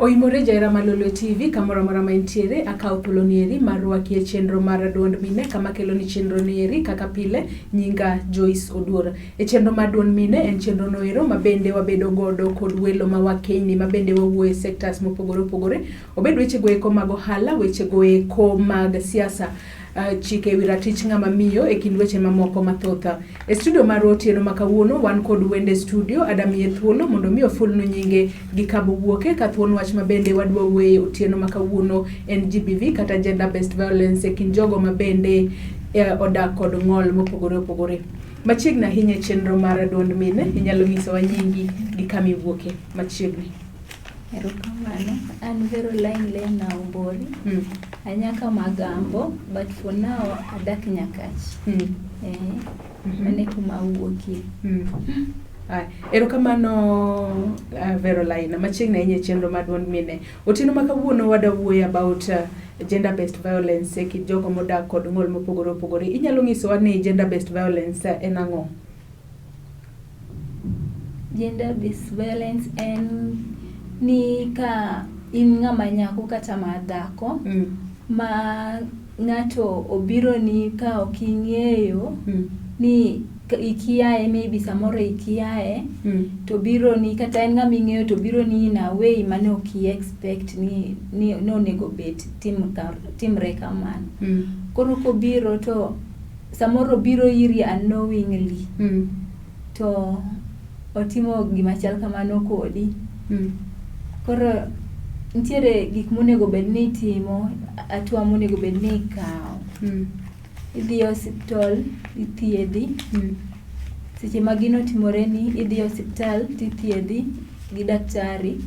Oimore jahera mar Lolwe TV kamoro amora ma intiere, akawo thuolo nieri mar rwaki e chenro mar duond mine kama kelo ni chenro nieri kaka pile nyinga Joyce Oduor. E chenro mar duond mine en chenro noero ma bende wabedo godo kod welo ma wakeini ma bende wawuoye e sectors mopogore opogore. Obed weche go eko mag ohala, weche go eko mag siasa, chike ewi ratich ng'ama miyo e kind weche mamoko mathoth. E studio marwa otieno ma kawuono wan kod wende studio adamiye thuolo mondo mi ofulnu nyinge gi kama owuoke ka thuon wach ma bende wadwa wuoye otieno ma kawuono en GBV kata gender based violence e kind jogo ma bende odak kod ng'ol mopogore opogore. Machiegni ahinya e chenro mar duond mine, inyalo nyisowa nyingi gi kama iwuoke machiegni. Erokamano. An Veroline Lena Ombori. Anyaka Magambo, but for now adak Nyakach. Mano e kuma awuokie. Aya, erokamano Veroline, machiegni ahinya e chenro mar duond mine. Otieno ma kawuono wadwa wuoyo about gender based violence e kind jogo modak kod ng'ol mopogore opogore. Inyalo nyisowa ni gender based violence en ang'o? Gender based violence en ni ka in ng'ama nyako kata ma dhako ma ng'ato obironi ka ok ing'eyo ni ikiaye, maybe samoro ikiaye to obironi kata en ng'ama ing'eyo to obironi in a way mane ok i expect ni onego bed timre kamano. Koro kobiro to samoro obiro iri unknowingly to otimo gima chal kamano kodi. Koro nitiere gik monego bed ni itimo, hatua monego bed ni ikawo. Idhi e osiptal ithiedhi. Seche ma gino otimoreni, idhi e osiptal tithiedhi gi daktari.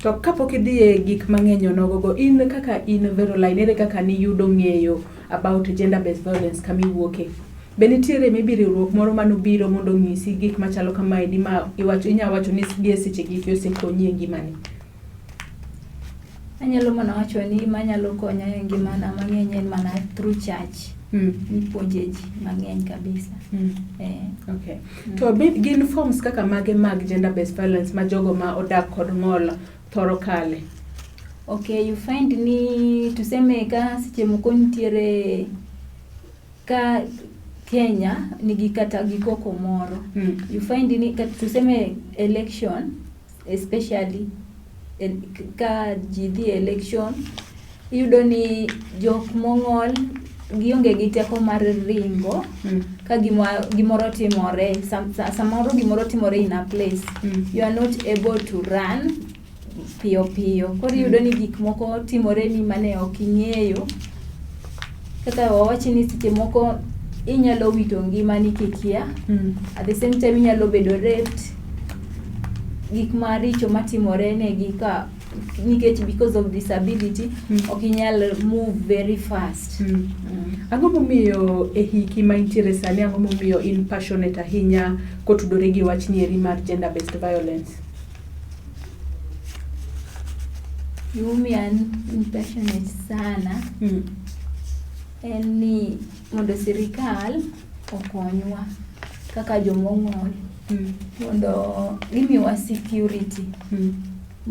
To kapok idhi e gik mang'eny onogogo, in kaka in Veroline, ere kaka niyudo ng'eyo about gender based violence kama iwuoke? Be nitiere maybe riwruok moro manobiro mondo onyisi gik machalo kamaendi ma iwacho, inya wacho ni gie seche gi osekonyi e ngimani? Anyalo mana wacho ni manyalo konya e ngimana mang'eny en mana through church. Mipuonje ji mang'eny kabisa. Okay. To gin forms kaka mage mag gender based violence ma jogo ma odak kod ng'ol thoro kale? Okay, you find ni tuseme ka seche moko nitiere ka Kenya nigi kata gi koko moro. You find ni tuseme election especially ka ji dhi election, iyudo ni jok mong'ol gionge gi teko mar ringo ka gimoro timore. Samoro gimoro timore in a place, you are not able to run piyo piyo. Koro iyudo ni gik moko timore ni mane ok ing'eyo. Kaka wawach ni seche moko inyalo wito ngimani kikia. At the same time inyalo bedo raped. Gik maricho matimore negi ka nikech because of disability ok inyal move very fast. Ang'o momiyo e hiki ma intiere sani, ang'o momiyo in passionate ahinya kotudore gi wach nieri mar gender based violence? Gimomiyo an passionate sana en ni mondo sirikal okonywa kaka jomong'ol mondo gimiwa security.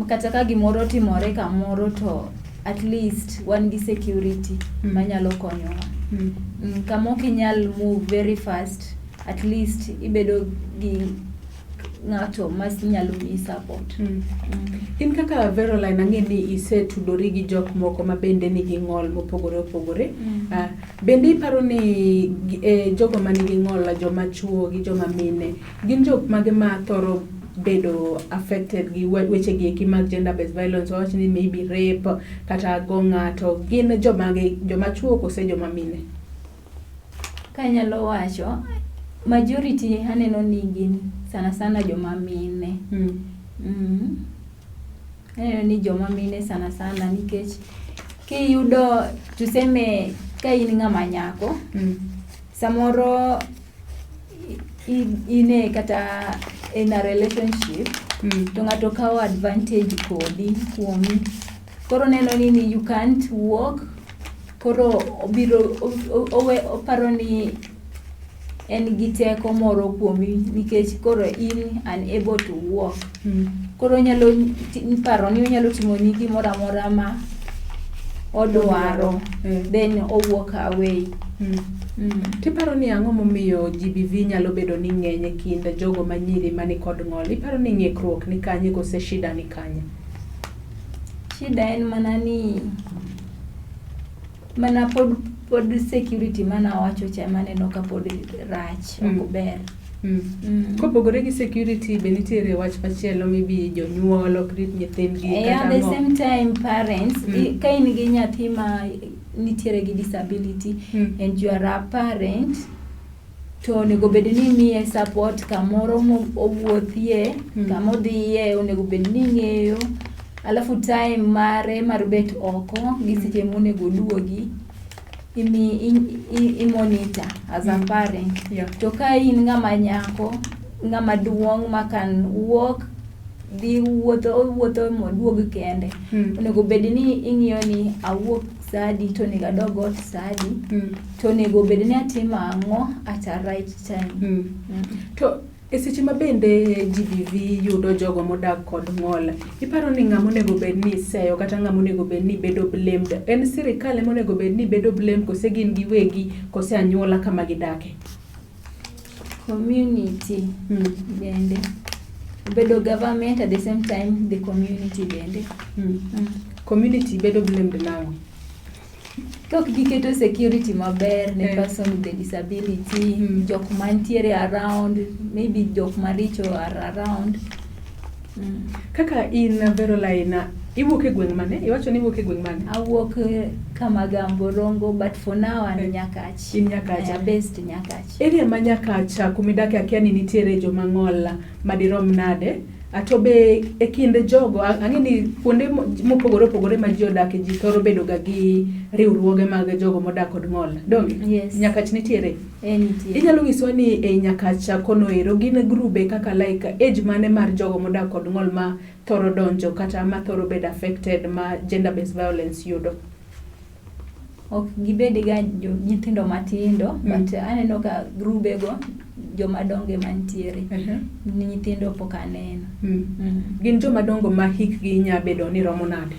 Kata ka gimoro otimore kamoro to at least wan gi security manyalo konyowa. Kama ok inyal move very fast, at least ibedo gi ng'ato ma nyalo miyi support. In kaka Veroline, ang'e ni isetudori gi jok moko ma bende nigi ng'ol mopogore opogore. Bende iparo ni jogo manigi ng'ol, joma chuo gi joma mine, gin jok mage ma thoro bedo affected gi weche gi eki mag gender based violence? Wawach ni maybe rape kata go ng'ato, gin jomage, joma chuo kose joma mine? Kanyalo wacho, majority aneno ni gin sana sana joma mine. Aneno ni joma mine sana sana nikech kiyudo tuseme ka in ng'ama nyako, samoro in e kata in a relationship to ng'ato kawo advantage kodi kuomi. Koro oneno ni you can't walk, koro obiro oparo ni en gi teko moro kuomi nikech koro in unable to walk. Koro onyalo paro ni onyalo timoni gimoro amora ma odwaro, then owuok away. Tiparo ni ang'o momiyo GBV nyalo bedo ni ng'eny e kind jogo manyiri mani kod ng'ol? Iparo ni ng'ikruok ni kanye kose shida ni kanye? Shida en mana ni mana pod security mana wacho cha maneno ka pod rach, ok ber. Kopogore gi security, be nitiere wach machielo, maybe jonyuol ok rit nyithindgi kata at the same time parents, ka in gi nyathi ma nitiere gi disability and you are a parent, to onego bed ni imiye support kamoro owuothie, kama odhiye onego bed ni ing'eyo, alafu time mare mar bet oko gi seche monego oduogi imi monitor as a parent. To ka in ng'ama nyako, ng'ama duong' ma can walk, dhi wuotho, owuotho moduog kende, onego bed ni ing'iyo ni awuok saa adi to onego adog ot saa adi, to onego bed ni atimo ang'o at a right time. To e seche ma bende GBV yudo jogo modak kod ng'ol, iparo ni ng'ama onego bed ni iseyo kata ng'ama onego bed ni bedo blamed? En sirikal ema onego bed ni bedo blamed kose gin giwegi kose anyuola kama gidake? Community bende obedo government, at the same time the community bende. Community bedo blamed nang'o? Ka ok giketo security maber ne person with the disability, jok mantiere around, maybe jok maricho are around. Kaka in Veroline, iwuok e gweng' mane? Iwacho ni iwuok e gweng' mane? Awuok Kamagambo, Rongo, but for now an Nyakach. In Nyakach. Based Nyakach. Area ma Nyakach kumidake akia ni nitiere joma ng'ol madirom nade? To be e kind jogo, ang'e ni kuonde mopogore opogore ma ji odake, ji thoro bedo ga gi riwruoge mag jogo modak kod ng'ol. Donge? Yes. Nyakach nitiere? Eh, nitie. Inyalo nyisowa ni ei Nyakach kono ero gin grube kaka like age mane mar jogo modak kod ng'ol ma thoro donjo kata ma thoro bedo affected ma gender based violence yudo? Ok gibed ga nyithindo matindo, but aneno ka grube go joma dongo ema nitiere. Ni nyithindo pok aneno. Gin joma dongo ma hikgi nya bedo ni romo nade?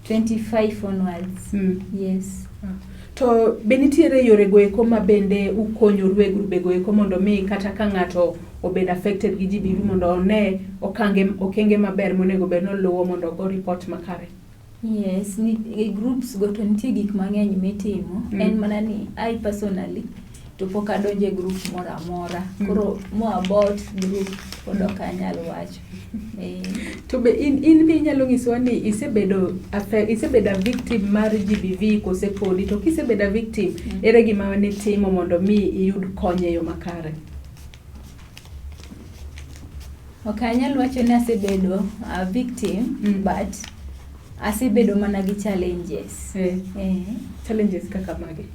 25 onwards. Yes. To be nitiere yore go eko ma bende ukonyoru e grube go eko mondo mi kata ka ng'ato obed affected gi GBV mondo one okange okenge maber monego bed ni oluwo mondo ogo report makare? Yes, ni, e groups go to nitie gik mang'eny mitimo. En mana ni I personally to pok adonjo e group moro amora. Koro more about group pod ok anyal wacho. To be in be inyalo nyisowa ni isebedo a victim mar GBV kose podi? To kisebedo a victim, ere gima nitimo mondo mi iyud kony e yo makare? Ok anyal wacho ni asebedo a victim, but asebedo mana gi challenges. Challenges kaka mage?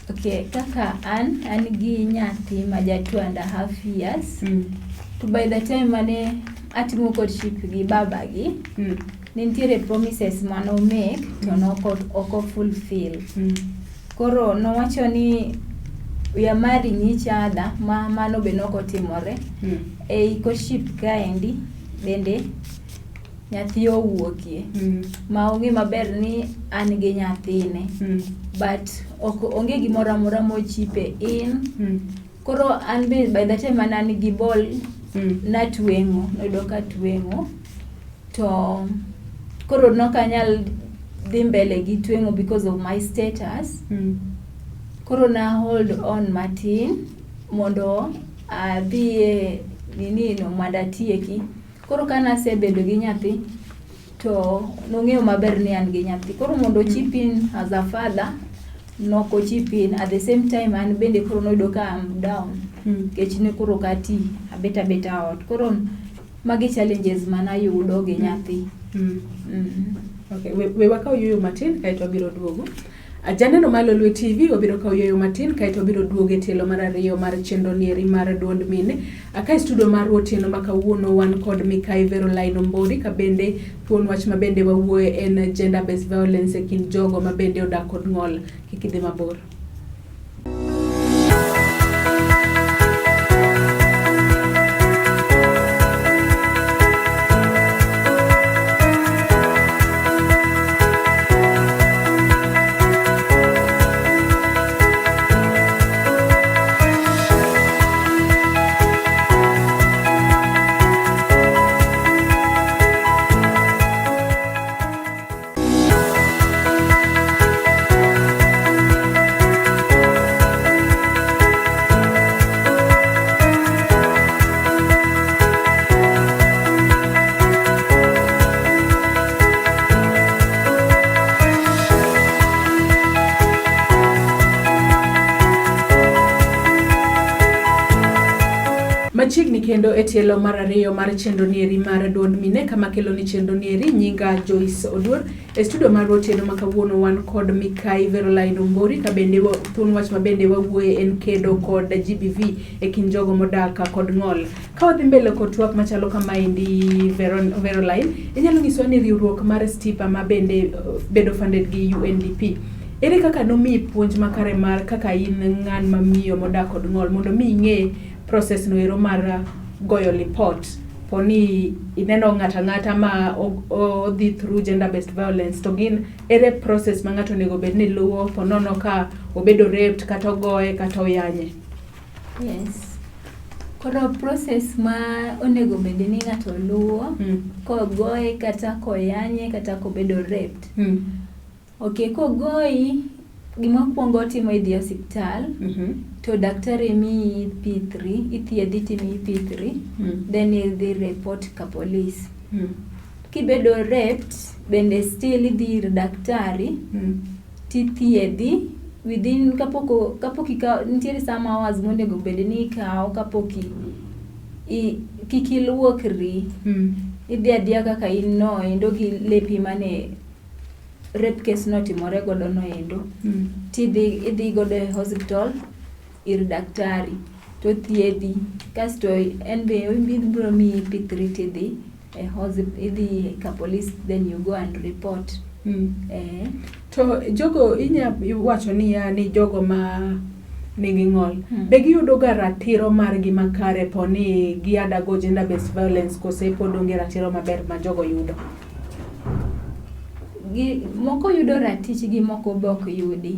Okay, kaka an gi nyathi ma ja 2.5 years. To by the time mane atimo courtship gi babagi, ne nitiere promises mane o make to ok o fulfill. Koro nowacho ni we are marrying each other, ma mano be nok otimore. Ei courtship kaendi bende nyathi owuokie ma ong'e maber ni an gi nyathine, but ok onge gimoro amora mochipe in. Koro an be by the time mane an gi ball, natweng'o, noyudo ka tweng'o, to koro nok anyal dhi mbele gi tweng'o because of my status. Koro na hold on matin mondo adhi e nini no mondo atieki. Koro ka nasebedo gi nyathi to nong'eyo maber ni an gi nyathi. Koro mondo chip in as a father, nok o chip in. At the same time an bende koro noyudo ka am down. Nikech ne koro ok ati, abet abeta ot. Koro magi challenges manayudo gi nyathi. Okay, we wakaw yueyo matin kaeto wabiro duogo. Janeno mar Lolwe TV, wabiro kawo yueyo matin kaeto wabiro duogo e tielo mar ariyo mar chenro nieri mar duond mine. Ka e studio mar otieno ma kawuono wan kod Mikai Veroline Ombori, ka bende thuon wach ma bende wawuoye en gender based violence e kind jogo ma bende odak kod ng'ol. Kik idhi mabor. Machiegni kendo e tielo mar ariyo mar chenro nieri mar duond mine kama kelo ni chenro nieri nyinga Joyce Oduor. E studio mar otieno ma kawuono wan kod Mikai Veroline Ombori ka bende thuon wach ma bende wawuoye en kedo kod GBV e kind jogo modak kod ng'ol. Ka wadhi mbele kod twak machalo kamaendi Veroline, inyalo nyiswa ni riwruok mar Stipa ma bende bedo funded gi UNDP. Ere kaka nomiyi puonj makare mar kaka in ng'an mamiyo modak kod ng'ol mondo mi ing'e process no ero mar goyo lipot poni ineno ng'ato ang'ata ma odhi through gender based violence to gin ere process ma ng'ato onego bed ni luwo ponono ka obedo raped kata ogoye kata oyanye? Yes. Koro process ma onego bed ni ng'ato luwo kogoye kata koyanye kata kobedo raped. Okay, kogoyi gima kwongo timo idhi e osiptal to daktari miyi P3, ithiedhi timiyi P3, then idhi report ka police. Kibedo raped bende still idhi ir daktari tithiedhi within kapok ikawo nitiere some hours monego bed ni ikawo kapok kik iluokri. Idhi adhiya kaka in no endo gi lepi mane rape case notimore godo no endo. Tidhi idhi godo e hospital ir daktari to thiedhi kasto en be ibiro miyi P3 tidhi e idhi ka police, then you go and report. To jogo inya wacho niya ni jogo ma nigi ng'ol be giyudo ga ratiro margi makare poni gi undergo gender based violence kose pod onge ratiro maber ma jogo yudo? Moko yudo ratichgi, moko be ok yudi.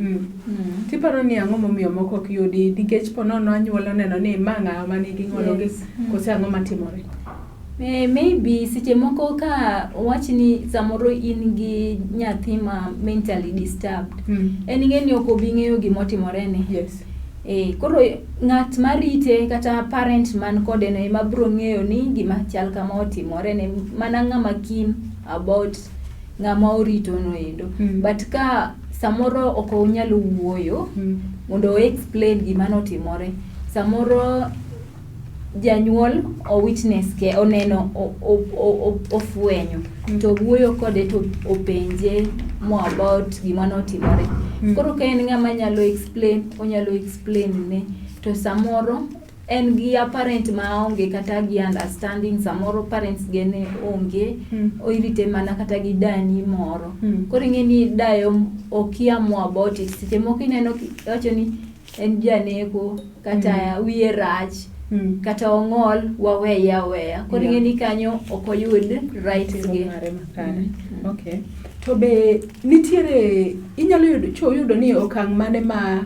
Tiparo ni ang'o momiyo moko ok yudi? Nikech ponono anyuola oneno ni ma ng'ama nigi ng'ol. Yes. Kose ang'o matimore? Maybe seche moko ka owach ni samoro in gi nyathi ma mentally disturbed, en ing'e ni ok obi ng'eyo gimotimore ne. Koro ng'at marite kata parent man kode no ema biro ng'eyo ni gima chal kama otimore ne, mana ng'ama keen about ng'ama orito no endo. But ka samoro ok onyal wuoyo mondo o explain gima notimore, samoro janyuol o witness ke oneno ofwenyo to wuoyo kode to openje more about gima notimore. Koro ka en ng'ama nyalo explain, onyalo explain ne, to samoro en gi a parent maonge kata gi understanding, samoro parents ge ne onge, orite mana kata gi dani moro. Koro ing'e ni dayo okia more about it. Seche moko ineno iwacho ni en janeko kata wiye rach kata ong'ol, waweye aweya. Koro ing'e ni kanyo ok oyud rights ge. Mare makare. Okay. To be nitiere inyalo yudo cho yudo ni okang' mane ma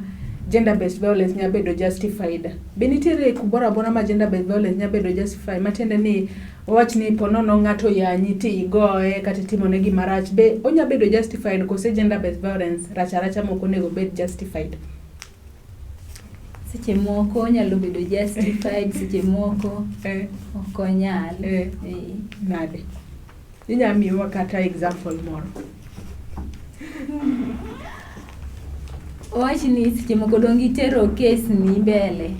gender based violence nya bedo justified? Be nitiere kumoro amora ma gender based violence nya bedo justified? Matiende ni wawach ni ponono ng'ato yanyi ti igoye kata itimone gima rach, be onya bedo justified kose gender based violence rach aracha mok onego bed justified? Seche moko onyalo bedo justified, seche moko ok onyal. Nade? Inya miwa kata example moro? Owach ni seche moko dong itero case ni mbele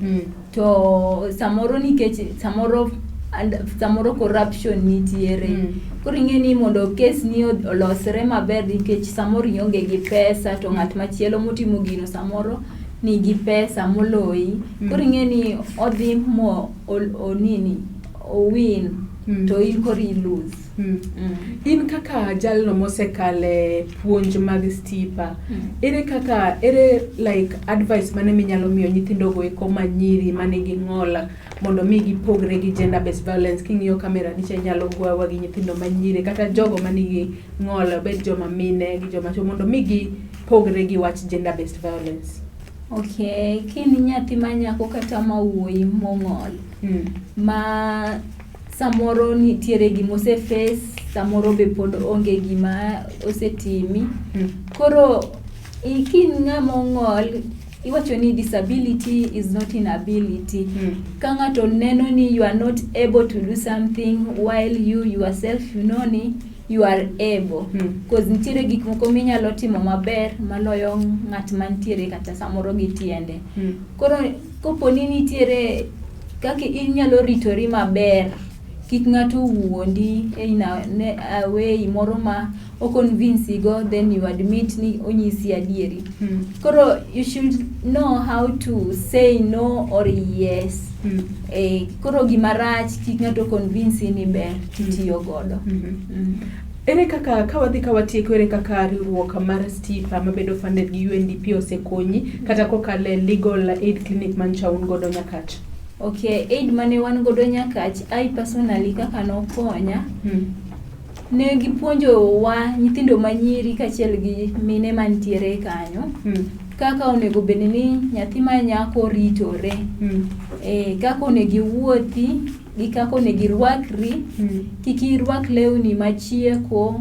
to samoro nikech samoro corruption nitiere. Koro ing'e ni mondo case ni olosre maber nikech samoro ionge gi pesa to ng'at machielo motimo gino samoro nigi pesa moloyi. Koro ing'e ni odhi mo onini owin to in koro i lose. In kaka jalno mosekale puonj mag Stipa, ere kaka ere like advice mane minyalo miyo nyithindo go eko manyiri manigi ng'ol mondo mi gipogre gi gender based violence? King'iyo kamera ni inyalo gowa gi nyithindo manyiri kata jogo manigi ng'ol, obed joma mine gi joma chuo, mondo mi gipogre gi wach gender based violence. Okay, ka in nyathi ma nyako kata ma wuoyi mong'ol ma samoro nitiere gima ose face, samoro be pod onge gima osetimi. Koro ka in ng'ama ong'ol, iwacho ni disability is not inability. Ka ng'ato neno ni you are not able to do something while you yourself you know ni you are able. Cause nitiere gik moko minyalo timo maber maloyo ng'at mantiere kata samoro gi tiende. Koro kopo ni nitiere Kaka inyalo ritori maber kik ng'ato wuondi in a way moro ma o convince go, then you admit ni onyisi adieri. Koro you should know how to say no or yes. Koro gima rach kik ng'ato convince ni ber titiyo godo. Ere kaka ka wadhi ka watieko, ere kaka riwruok mar STIPA mabedo funded gi UNDP osekonyi kata kokalo e legal aid clinic manyocha un godo Nyakach? Okay, aid mane wan godo Nyakach, I personally kaka nokonya, ne gipuonjowa nyithindo manyiri kaachiel gi mine mantiere kanyo kaka onego bed ni nyathi ma nyako ritore, kaka onego iwuothi gi kaka onego irwakri, kik irwak lewni machieko,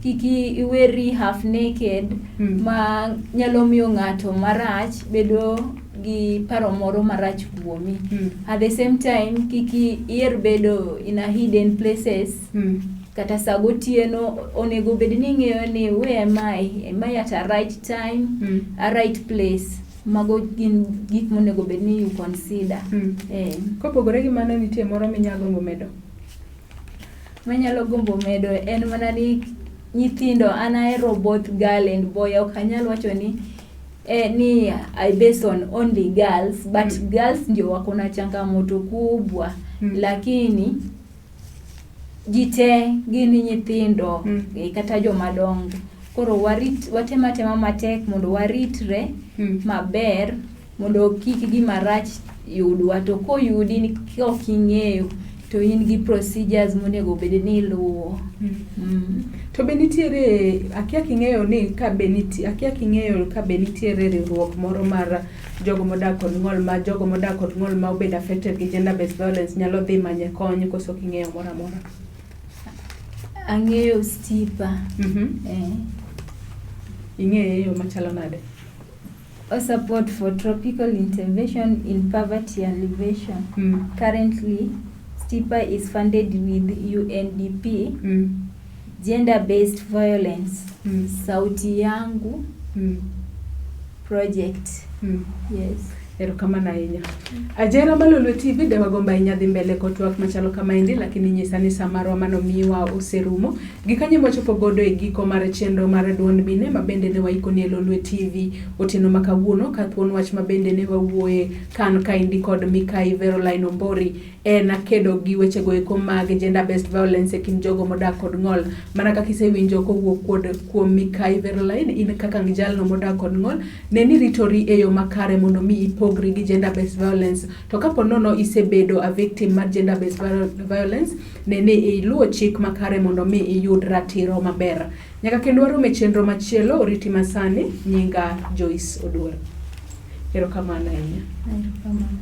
kik iweri half naked ma nyalo miyo ng'ato marach bedo gi paro moro marach kuomi. At the same time, kik iher bedo in a hidden places kata sa gotieno. Onego bed ni ing'eyo ni where am I, am I at a right time, a right place? Mago gin gik monego bed ni you consider. Kopogore gi mano, nitie moro minyalo gombo medo? Manyalo gombo medo en mana ni nyithindo, an ahero both girl and boy. Ok anyal wacho ni I base on only girls, but girls ndio wako na changamoto kubwa, lakini ji te gin nyithindo, kata jomadongo. Koro warit, watem atema matek mondo waritre maber mondo kik gima rach yudwa. To koyudi ka ok ing'eyo, to in gi procedures monego bed ni iluwo. To be nitiere, akia king'eyo ni ka be nitie, akia king'eyo ka be nitiere riwruok moro mar jogo modak kod ng'ol, ma jogo modak kod ng'ol ma obedo affected gi gender based violence nyalo dhi manye kony, koso king'eyo moro amora? Ang'eyo STIPA. Ing'eye e yo machalo nade? O support for tropical intervention in poverty alleviation. Currently, STIPA is funded with UNDP, Gender-Based Violence, Sauti Yangu project. Yes. Erokamano ahinya. Ajera Malolwe TV de wagombo ahinya dhi mbele kod twak machalo kamaendi, lakini nyisa ni sa marwa manomiwa oserumo. Gikanyo mwachopo godo e giko mar chenro mar duond mine ma bende ne waikoni e Lolwe TV otieno ma kawuono, ka thuon wach ma bende ne wawuoye kan kaendi kod Mikai Veroline Ombori en kedo gi wechego eko mag gender based violence e kind jogo modak kod ng'ol. Mana kaka isewinjo kowuok kod kuom Mikai Veroline, in kaka jalno modak kod ng'ol, ne ni ritori e yo makare mondo mi ipogri gi gender based violence. To kapo nono isebedo a victim mar gender based violence, ne ni iluwo chik makare mondo mi iyud ratiro maber. Nyaka kendo warom e chenro machielo, oriti masani, nyinga Joyce Oduor. Erokamano ahinya. Erokamano.